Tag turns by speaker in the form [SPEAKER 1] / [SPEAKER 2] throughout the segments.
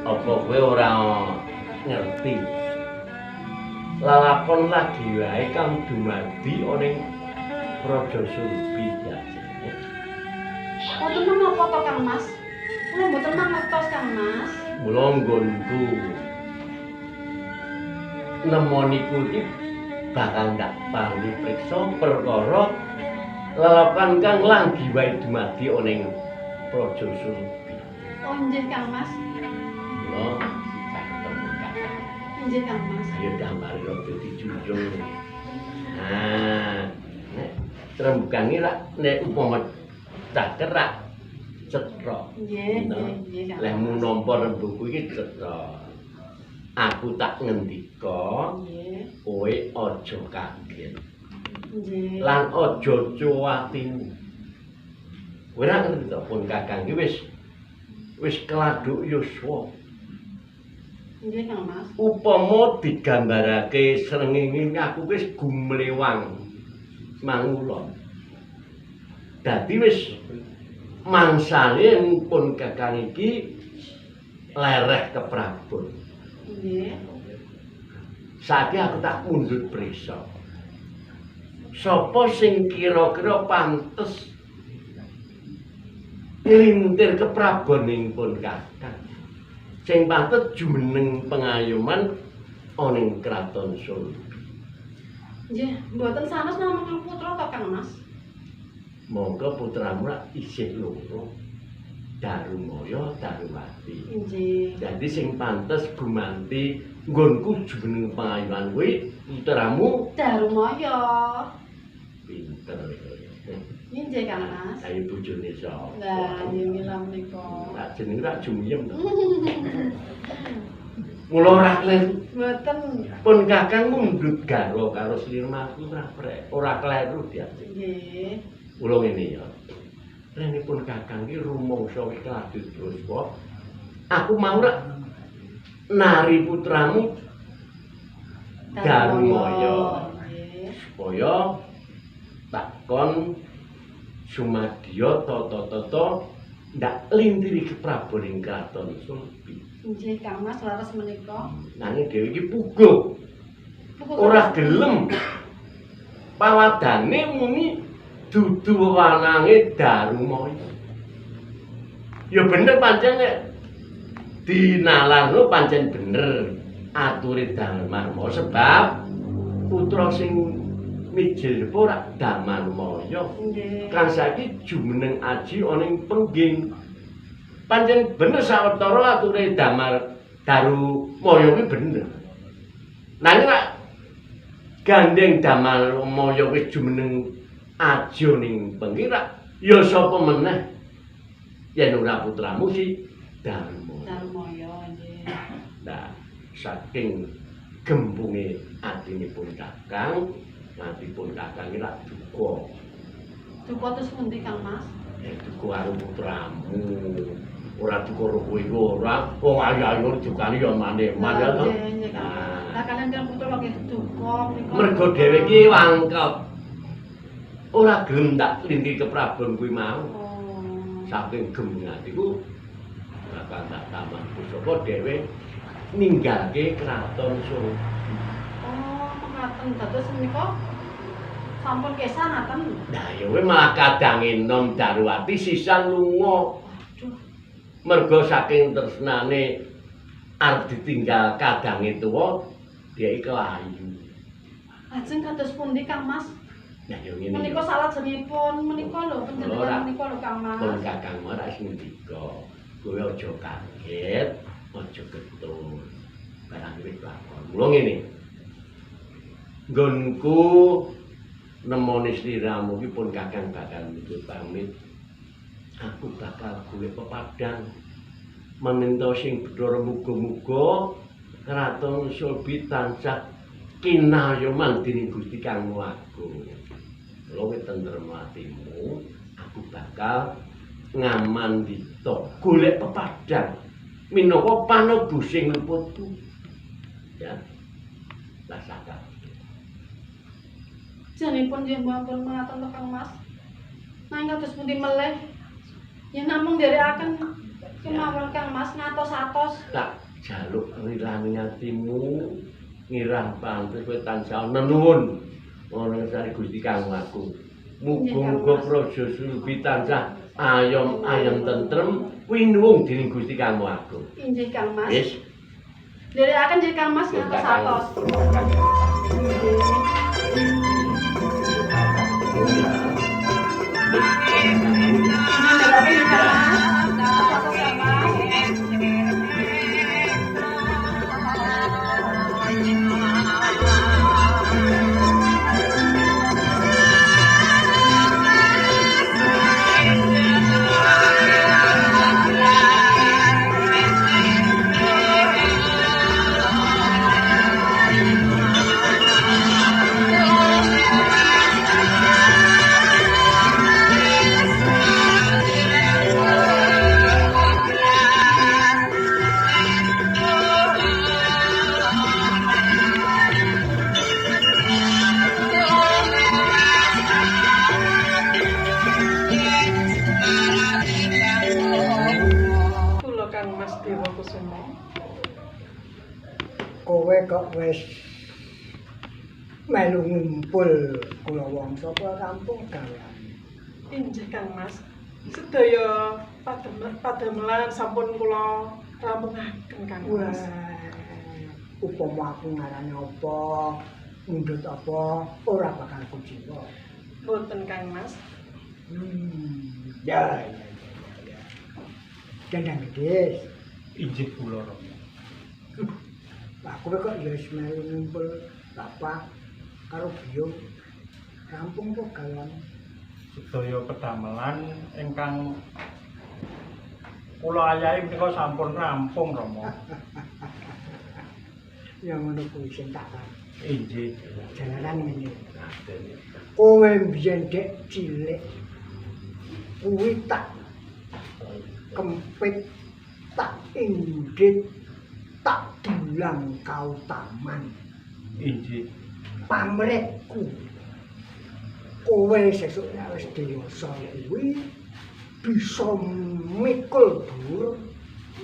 [SPEAKER 1] Apa kowe ora ngerti? Lalakon lagi wae kang dumadi ana ing Praja Sulbi jajane.
[SPEAKER 2] Wonten menapa to, Kang Mas? Kula mboten mangertos, Kang Mas.
[SPEAKER 1] Mula nggonku nemoni iki bakal ndak paringi priksa perkara lelapan kang lagi wae dumadi ana ing Praja Sulbi.
[SPEAKER 2] Oh, nggih, Kang Mas.
[SPEAKER 1] Mula ketemu kakang.
[SPEAKER 2] Nggih, Kang Mas.
[SPEAKER 1] Ayo dambare rada dijunjung. Nah, nek trembukan iki rak nek upama caker rak cetha.
[SPEAKER 2] Nggih, nggih, nggih, Kang.
[SPEAKER 1] Lehmu nampa rembuku iki cetha. Aku tak ngendika,
[SPEAKER 2] Nggih.
[SPEAKER 1] kowe aja kaget.
[SPEAKER 2] Nggih.
[SPEAKER 1] Lan aja cuwatimu. Kowe ora ngerti to, pun kakang iki wis keladuk yuswa.
[SPEAKER 2] Nggih, Kang Mas.
[SPEAKER 1] Upama digambarake srengenge aku wis gumlewang mangulon. Dadi wis mangsane pun kakang iki lereh keprabon.
[SPEAKER 2] Nggih.
[SPEAKER 1] Saiki aku tak mundhut prisa. Sapa sing kira-kira pantes nglintir keprabon ing pun kakang? Sing pantes jumeneng pengayoman ana ing kraton Solo.
[SPEAKER 2] Nggih, mboten sanes namung Kang Putra to, Kang Mas.
[SPEAKER 1] Monggo putramu rak isih loro. Darumaya, Daruwati.
[SPEAKER 2] Nggih.
[SPEAKER 1] Dadi sing pantes gumanti nggonku jumeneng pengayoman kuwi putramu
[SPEAKER 2] Darumaya.
[SPEAKER 1] Pinter kowe.
[SPEAKER 2] Nggih, Kang Mas.
[SPEAKER 1] Ayo bojone sapa?
[SPEAKER 2] Lah, nggih mila menika.
[SPEAKER 1] Tak jeneng rak jumyem to. Mula ora kleru.
[SPEAKER 2] Mboten.
[SPEAKER 1] Pun kakang mundhut garwa karo slirmaku ora prek, ora kleru diajeng.
[SPEAKER 2] Nggih.
[SPEAKER 1] Mula ngene ya. Renipun kakang iki rumangsa wis keladut yuswa. Aku mau rak nari putramu Darumaya.
[SPEAKER 2] Nggih.
[SPEAKER 1] Supaya takon sumadya tata-tata ndak lintiri keprabon ing kraton Sulbi.
[SPEAKER 2] Nggih, Kang Mas, leres menika.
[SPEAKER 1] Nanging dhewe iki puguh, ora gelem. Pawadane muni dudu wewanange Darumaya. Ya bener pancen nek dinalarno pancen bener ature Darmaya sebab putra sing mijil ora Damarmaya.
[SPEAKER 2] Nggih.
[SPEAKER 1] Kang saiki jumeneng aji ana ing pengging. Pancen bener sawetara ature Damar Darumaya kuwi bener. Nanging rak gandeng Damarmaya kuwi jumeneng aji ning pengging rak ya sapa meneh yen ora putramu si Darumaya.
[SPEAKER 2] Darumaya, nggih.
[SPEAKER 1] Nah, saking gempunge atinipun kakang, nganti pun kakang iki rak duka.
[SPEAKER 2] Duka terus pundi, Kang Mas?
[SPEAKER 1] Duka karo putramu. Ora duka karo kowe iku ora, wong ayu-ayu dukane ya mane-man ya to.
[SPEAKER 2] Nggih, nggih, Kang Mas. Lah kalian kan putra nggih duka menika.
[SPEAKER 1] Mergo dhewe iki wangkep. Ora gelem tak linti keprabon kuwi mau.
[SPEAKER 2] Oh.
[SPEAKER 1] Saking gempunge atiku bakal tak taman pusaka dhewe ninggalke kraton Solo.
[SPEAKER 2] Oh, mekaten dados menika sampun kesah ngaten.
[SPEAKER 1] Nah, ya kowe malah kadange nom Daruwati sisan lunga.
[SPEAKER 2] Waduh.
[SPEAKER 1] Mergo saking tresnane arep ditinggal kadange tuwa, dhek kelayu.
[SPEAKER 2] Lajeng kados pundi, Kang Mas?
[SPEAKER 1] Nah, ya ngene.
[SPEAKER 2] Menika salajengipun menika lho panjenengan
[SPEAKER 1] Ora.
[SPEAKER 2] menika lho, Kang Mas.
[SPEAKER 1] Pun kakang ora sing ngendika. Kowe aja kaget, aja getun. Barang wis lakon. Mula ngene. Nggonku nemoni sliramu iki pun kakang bakal mundhut pamit. Aku bakal golek pepadang meminta sing Bathara muga-muga kraton Sulbi tansah kinayoman dening Gusti Kang Maha Agung. Kula wis tentrem atimu, aku bakal ngamandita golek pepadang minangka panebusing luputku. Ya. Lah sakar.
[SPEAKER 2] Janipun nggih mboten mengaten to, Kang Mas. Nanging kados pundi melih? Ya namung nderekaken Kemawon Kang Mas ngatos-atos.
[SPEAKER 1] Tak jaluk rilane atimu ngirang pantes kowe tansah nenuwun ana ngersane Gusti Kang Agung. Muga-muga Praja Sulubi tansah ayom ayem tentrem winuwung dening Gusti Kang Agung.
[SPEAKER 2] Inggih Kang Mas.
[SPEAKER 1] Wis.
[SPEAKER 2] Nderekaken nggih Kang Mas ngatos-atos. Nggih, Kang Mas. Ngatos-atos Kang Mas.
[SPEAKER 3] Kula Kang Mas Dewa Kusuma.
[SPEAKER 4] Kowe kok wis melu ngumpul kula wangsa kula rampung gawean.
[SPEAKER 3] Inggih Kang Mas. Sedaya pademelan sampun kula rampungaken Kang Mas.
[SPEAKER 4] Wah, upama aku ngarani apa, ngundut apa, ora bakal kuciwa.
[SPEAKER 3] Mboten Kang Mas.
[SPEAKER 4] Ya, ya, ya, ya. Dandang gedhes.
[SPEAKER 5] Inggih kula Rama.
[SPEAKER 4] Aku kok ya wis melu ngumpul bapak karo biyung. Rampung kok gawean.
[SPEAKER 5] Sedaya pedamelan ingkang kula ayahi menika sampun rampung Rama.
[SPEAKER 4] Ya ngono kuwi sing tak arep.
[SPEAKER 5] Inggih.
[SPEAKER 4] Jalaran ngene. Kowe mbiyen dek cilik kuwi tak kempit, tak indit, tak dulang kautaman.
[SPEAKER 5] Inggih.
[SPEAKER 4] Pamrihku. Kowe sesuk nek wis dewasa kuwi bisa mikul dhuwur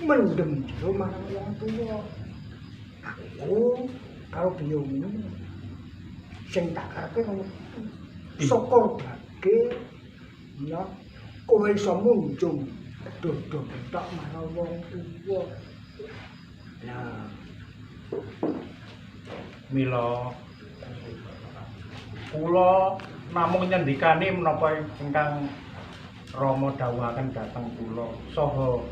[SPEAKER 4] mendem jero marang wong tuwa. Aku karo biyungmu sing tak karepe ngono. Syukur bage ya kowe iso munjung dodo bentok marang wong tuwa. Lah
[SPEAKER 5] Mila kula namung nyendikani menapa ingkang Rama dawuhaken dhateng kula saha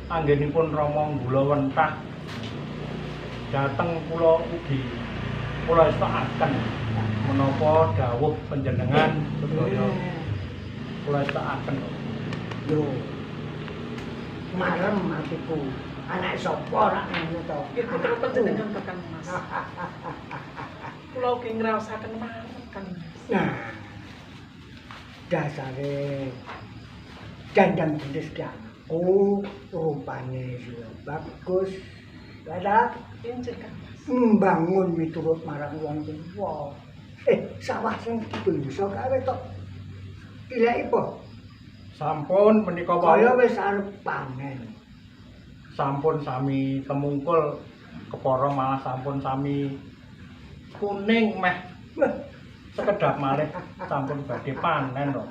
[SPEAKER 5] anggenipun Rama nggulawentah dhateng kula ugi kula estakaken menapa dawuh panjenengan sedaya kula estakaken.
[SPEAKER 4] Lho marem atiku. Anak sapa ora ngono to?
[SPEAKER 3] Nggih putra panjenengan to Kang Mas. Kula ugi ngraosaken marem Kang Mas.
[SPEAKER 4] Nah, dasare dandang gendis ki anakku rupane sudah bagus. Lah
[SPEAKER 3] Inggih Kang Mas.
[SPEAKER 4] Mbangun miturut marang wong tuwa. Sawah sing desa kae tok tileki apa?
[SPEAKER 5] Sampun menika wau.
[SPEAKER 4] Kaya wis arep panen.
[SPEAKER 5] Sampun sami temungkul kepara malah sampun sami kuning meh sekedap malih sampun badhe panen lho.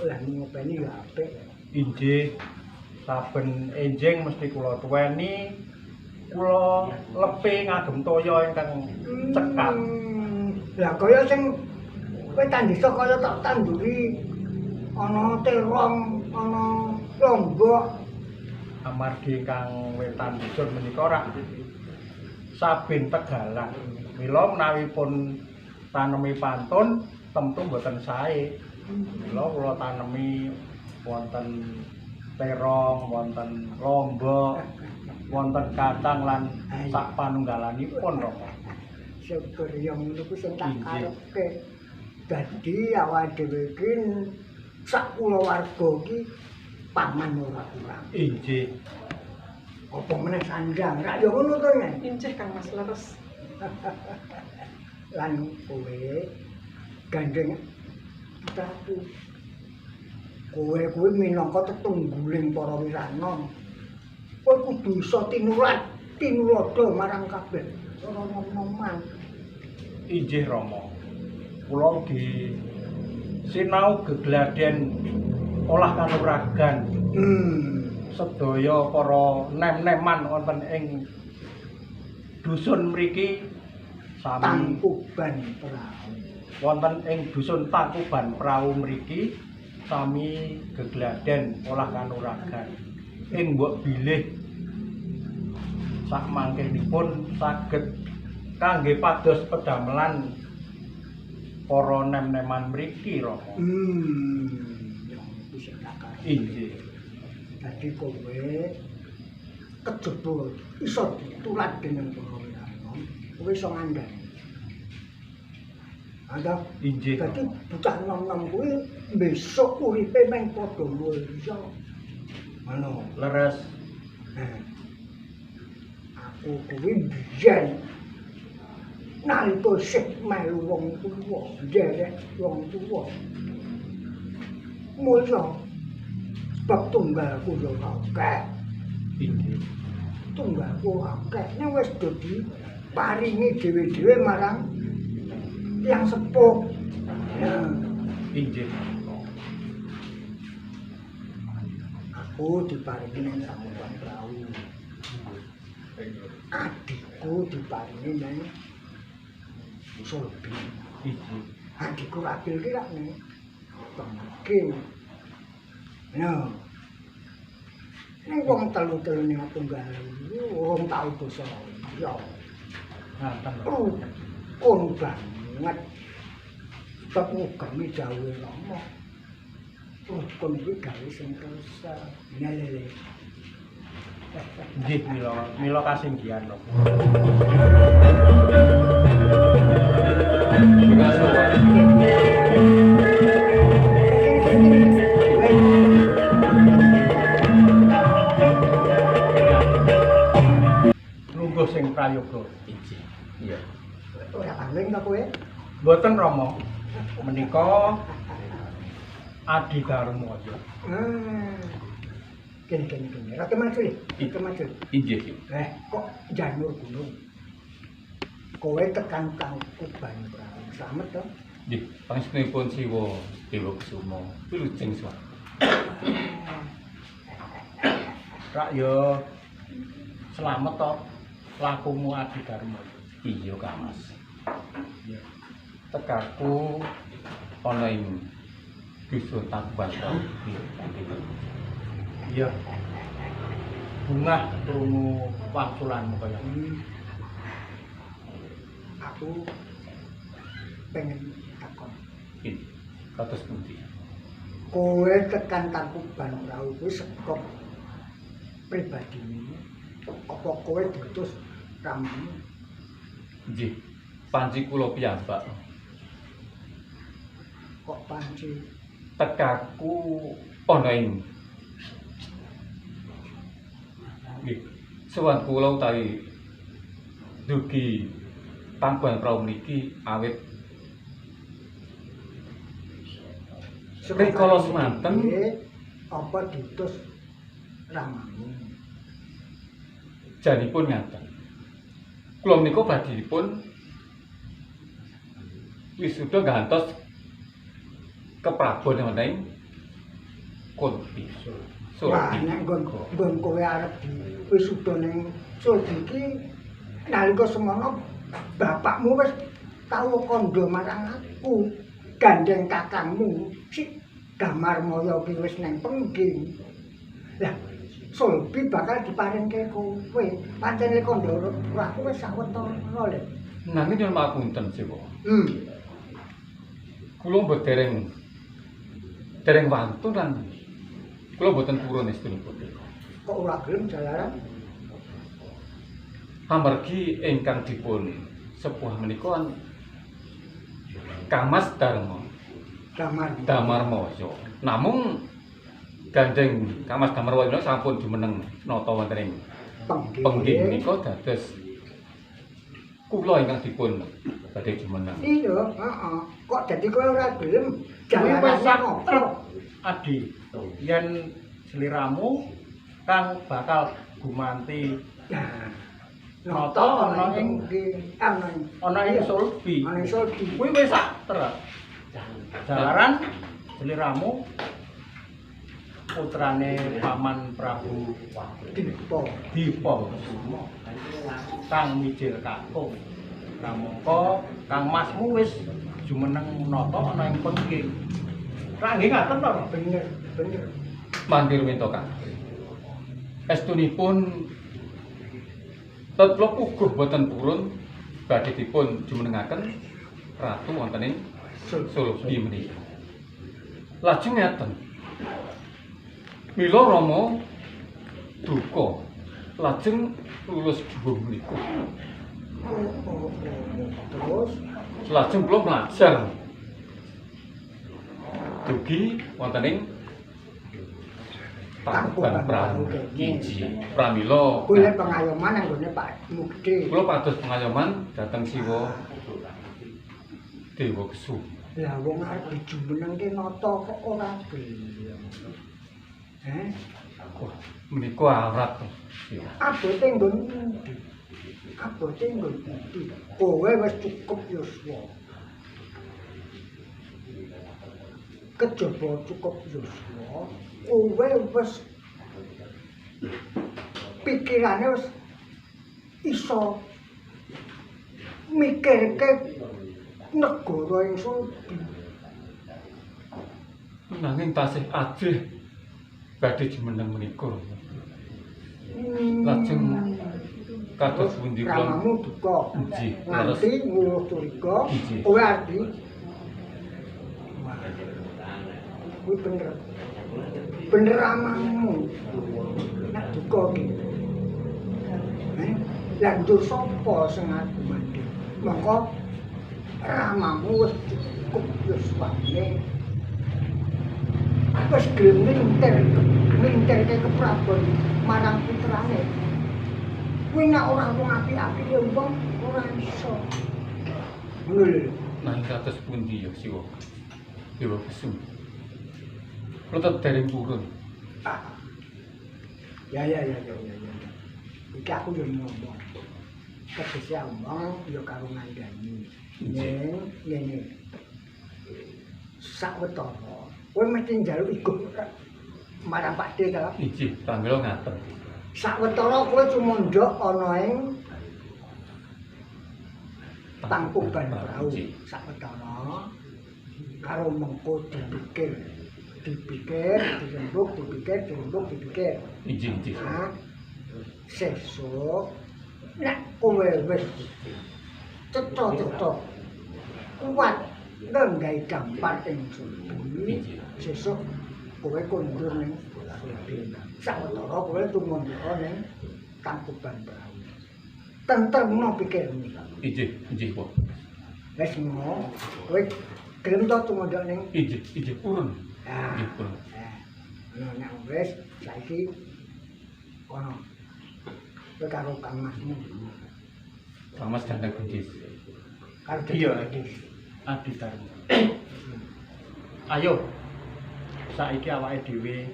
[SPEAKER 4] Lah ngopeni ya apik.
[SPEAKER 5] Inggih. Saben enjing mesti kula tuweni, kula lepe ngagem toya ingkang cekap.
[SPEAKER 4] Lah kaya sing wetan desa kaya tak tanduri ana terong, ana lombok.
[SPEAKER 5] Amargi ingkang wetan dusun menika rak saben tegalan. Mila menawi pun tanemi pantun tentu mboten sae. Mila kula tanemi wonten terong, wonten lombok, wonten kacang lan sak panunggalanipun Rama.
[SPEAKER 4] Syukur ya ngono ku sing tak karepke. Dadi awake dhewe iki sak kulawarga iki paman ora kurang.
[SPEAKER 5] Inggih.
[SPEAKER 4] Apa meneh sandang, rak ya ngono to, Nen?
[SPEAKER 3] Inggih Kang Mas leres.
[SPEAKER 4] Lan kowe gandeng putraku. Kowe kuwi minangka tetungguling para wiranom. Kowe kudu iso tinulat, tinuladha marang kabeh para nom-noman.
[SPEAKER 5] Inggih Rama. Kula ugi sinau gegladen olah kanuragan. Sedaya para nem-neman wonten ing dusun mriki sami
[SPEAKER 4] Tangkuban Prau.
[SPEAKER 5] Wonten ing dusun Tangkuban Prau mriki sami gegladen olah kanuragan. Ing mbok bilih sak mangkenipun saged kangge pados pedamelan para nem-neman mriki Rama.
[SPEAKER 4] Ya iku sing tak karep.
[SPEAKER 5] Inggih.
[SPEAKER 4] Dadi kowe kejaba iso ditulat dening para wiranom, kowe iso ngandhani. Ada
[SPEAKER 5] inggih.
[SPEAKER 4] Dadi bocah nom-nom kuwi besok uripe meng padha mulya. Ngono.
[SPEAKER 5] Leres.
[SPEAKER 4] Aku kuwi biyen nalika sik melu wong tuwa, nderek wong tuwa. Mulya bab tunggalku yo akeh.
[SPEAKER 5] Inggih.
[SPEAKER 4] Tunggalku akeh nek wis do diparingi dhewe-dhewe marang tiyang sepuh.
[SPEAKER 5] Inggih.
[SPEAKER 4] Aku diparingi nang Tangkuban Prau. Adikku diparingi nang Sulbi.
[SPEAKER 5] Inggih.
[SPEAKER 4] Adikku Rabil ki rak nang Pengging. Nah. Ning wong telu-telu ning tunggal urung tau basa. Ya.
[SPEAKER 5] Ngaten.
[SPEAKER 4] Rukun banget. Bab ngugemi dawuhe Rama. Rukun kuwi gawe sing kersa. Lele.
[SPEAKER 5] Nggih, mila kasinggihan lho. Lungguh sing prayoga.
[SPEAKER 6] Inggih. Iya.
[SPEAKER 4] Ora paling ta kowe?
[SPEAKER 5] Mboten Rama. Menika Adi Darmaya.
[SPEAKER 4] Kene kene kene. Rada maju le. Rada maju.
[SPEAKER 6] Inggih.
[SPEAKER 4] Kok janur gunung. Kowe tekan Tangkuban Prau. Slamet to?
[SPEAKER 6] Nggih, pangestunipun Siwa Dewa Kusuma wilujeng swarga.
[SPEAKER 5] Rak yo slamet to lakumu Adi Darmaya.
[SPEAKER 6] Iya, Kang Mas.
[SPEAKER 5] Iya.
[SPEAKER 6] Tekaku ana ing dusun Tangkuban Prau.
[SPEAKER 5] Iya. Bungah krungu wangsulanmu kaya.
[SPEAKER 4] Aku pengen takon.
[SPEAKER 6] Inggih. Kados pundi?
[SPEAKER 4] Kowe tekan Tangkuban Prau kuwi saka pribadine apa kowe diutus ramamu?
[SPEAKER 6] Nggih. Panci kula piyambak.
[SPEAKER 4] Kok panci?
[SPEAKER 6] Tekaku ana ing nggih. Sowan kula utawi dugi Tangkuban Prau niki awit rikala semanten
[SPEAKER 4] apa diutus ramamu?
[SPEAKER 6] Janipun ngaten. Kula menika badhipun wisuda gantos keprabon wonten ing Kulbi.
[SPEAKER 4] Wah, nek nggon kowe arep wisuda ning Sulbi iki nalika semono bapakmu wis tau kandha marang aku, gandeng kakangmu si Damarmaya ki wis nang Pengging. Lah, Sulbi bakal diparingke kowe. Pancen lek kandha aku wis sawetara lho.
[SPEAKER 6] Nanging nyuwun pangapunten, Siwa. Kula mboten dereng wantun lan kula mboten purun estunipun.
[SPEAKER 4] Kok ora gelem jalaran?
[SPEAKER 6] Amargi ingkang dipun sepuh menika Kamas Darma. Damarmaya. Namung gandeng Kamas Damarmaya sampun jumeneng nata wonten ing Pengging menika dados Kula ingkang dipun badhe jumeneng.
[SPEAKER 4] Iya, heeh. Kok dadi kowe ora gelem
[SPEAKER 5] Kuwi wis
[SPEAKER 4] jalanane
[SPEAKER 5] satrep
[SPEAKER 4] apa?
[SPEAKER 5] Adi. Yen sliramu kang bakal gumanti
[SPEAKER 4] Nah,
[SPEAKER 5] Nata ana ing
[SPEAKER 4] ana ing
[SPEAKER 5] ana ing Sulbi.
[SPEAKER 4] Ana ing Sulbi.
[SPEAKER 5] Kuwi wis satrep. Jalaran sliramu putrane Paman Prabu
[SPEAKER 4] Dipa.
[SPEAKER 5] Dipa Kusuma kang mijil kakung. Pramangka Kang Masmu wis jumeneng nata ana ing Pengging. Ra nggih ngaten to?
[SPEAKER 4] Bener, bener.
[SPEAKER 6] Mangke ruminto Kang. Estunipun tet kula puguh boten purun badhe dipun jumenengaken ratu wonten ing Sulbi menika. Lajeng ngaten. Mila Rama duka lajeng lulus dhuwur menika.
[SPEAKER 4] Oh, oh, oh. Terus
[SPEAKER 6] Lajeng kula mlajar dugi wonten ing Tangkuban Prahu. Inggih. Pramila
[SPEAKER 4] golek pengayoman nang nggone Pak Mugde.
[SPEAKER 6] kula pados pengayoman dhateng Siwa Dewa Kesuma.
[SPEAKER 4] Lah wong arep dijumenengke nata kok ora gelem. Heh,
[SPEAKER 6] Wah, menika awrat to. Siwa.
[SPEAKER 4] abote nggon endi? Abote nggon endi? Kowe wis cukup yuswa. Kejaba cukup yuswa, kowe wis pikirane wis iso mikirke negara ing Sulbi.
[SPEAKER 6] Nanging tasih ajrih badhe jumeneng menika. Lajeng kados pundi kula
[SPEAKER 4] Ramamu duka.
[SPEAKER 6] Nggih, leres.
[SPEAKER 4] Nganti nguluh curiga,
[SPEAKER 6] Nggih.
[SPEAKER 4] kowe arep Wah. Kuwi bener. Bener ramamu. Nek duka ki. Eh, lah njur sapa sing arep mandi? Mongko ramamu wis cukup yuswane. Wis gelem nginterke keprabon marang putrane. Kuwi nek ora wong apik-apik ya wong ora iso. Ngono lho.
[SPEAKER 6] Nanging kados pundi ya Siwa Dewa Kesuma. Kula tetep dereng purun.
[SPEAKER 4] Ah. Ya ya ya ya ya ya. Iki aku yo ngomong. Tegese omong ya karo ngandani. Ning ngene. Sawetara kowe mesti njaluk igo marang Pak D ta.
[SPEAKER 6] Inggih, pramila ngaten.
[SPEAKER 4] Sawetara kowe cumandha ana ing Tangkuban Perahu.
[SPEAKER 6] Inggih.
[SPEAKER 4] Sawetara karo mengko dipikir, dipikir, dirembuk, dipikir, dirembuk, dipikir.
[SPEAKER 6] Inggih, inggih.
[SPEAKER 4] Nah, sesuk nek kowe wis cetha-cetha kuat nggawe dampar ing Sulbi, sesuk kowe kondur ning Sulbi. Sawetara kowe tumandha ning Tangkuban Perahu. Tentremno pikirmu.
[SPEAKER 6] Inggih, inggih, Pak.
[SPEAKER 4] Wis ngono, kowe gelem to tumandha ning
[SPEAKER 6] Inggih, inggih purun.
[SPEAKER 4] Ah.
[SPEAKER 6] Inggih purun.
[SPEAKER 4] Nah, nek wis saiki kono. Kowe karo Kang Masmu.
[SPEAKER 6] Kang Mas Dandang Gendis.
[SPEAKER 4] Karo
[SPEAKER 5] Iya.
[SPEAKER 4] Gendis.
[SPEAKER 5] Adi Darma. Ayo. Saiki awake dhewe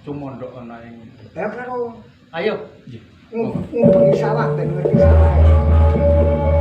[SPEAKER 5] cumandha ana ing
[SPEAKER 4] Ya karo
[SPEAKER 5] Ayo.
[SPEAKER 6] Inggih.
[SPEAKER 4] ngubengi sawah ben ngerti sawah.